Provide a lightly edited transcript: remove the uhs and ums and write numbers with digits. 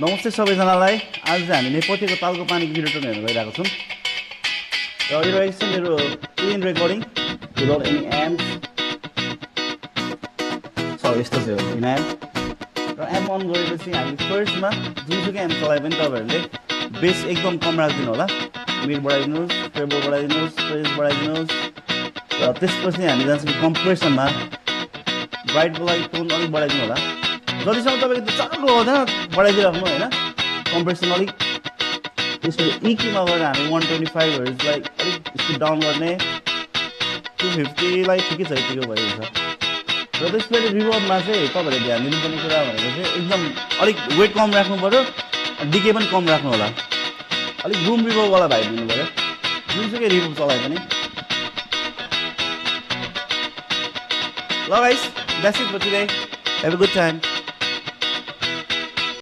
नमस्ते सबैजनालाई। आज चाहिँ हामी नेपथ्यको तालको पानीको गिरेटन हेर्न गइरहेको छौँ र यो रहेछ मेरो clean recording without any amp. यस्तो चाहिँ हो बिना एम्प र एम्प अन गरेपछि हामी फर्स्टमा जुनसुकै एम्प चलाए पनि तपाईँहरूले बेस एकदम कम राखिदिनु होला। मिड बढाइदिनुहोस्, ट्रेबल बढाइदिनुहोस्, प्रेस बढाइदिनुहोस् र त्यसपछि हामी जान्छौँ कम्प्रेसनमा। ब्राइटको लागि टोन अलिक बढाइदिनु होला। जतिसम्म तपाईँको त्यो चर्को हुँदैन बढाइदिइराख्नु होइन। कम्प्रेसन अलिक त्यसपछि इक्यूमा गएर हामी 125 हर्जलाई अलिक स्पिड डाउन गर्ने, 250लाई ठिकै छ यतिको भइन्छ। र त्यसपछि रिभर्बमा चाहिँ तपाईँहरूले ध्यान दिनुपर्ने कुरा भनेको चाहिँ एकदम अलिक वेट कम राख्नु पऱ्यो, डिके पनि कम राख्नु होला। अलिक रुम रिभर्बवाला भाइ दिनु पऱ्यो जुनसुकै रिभर्ब चलाए पनि। ल guys, that's it for today. Have a good time.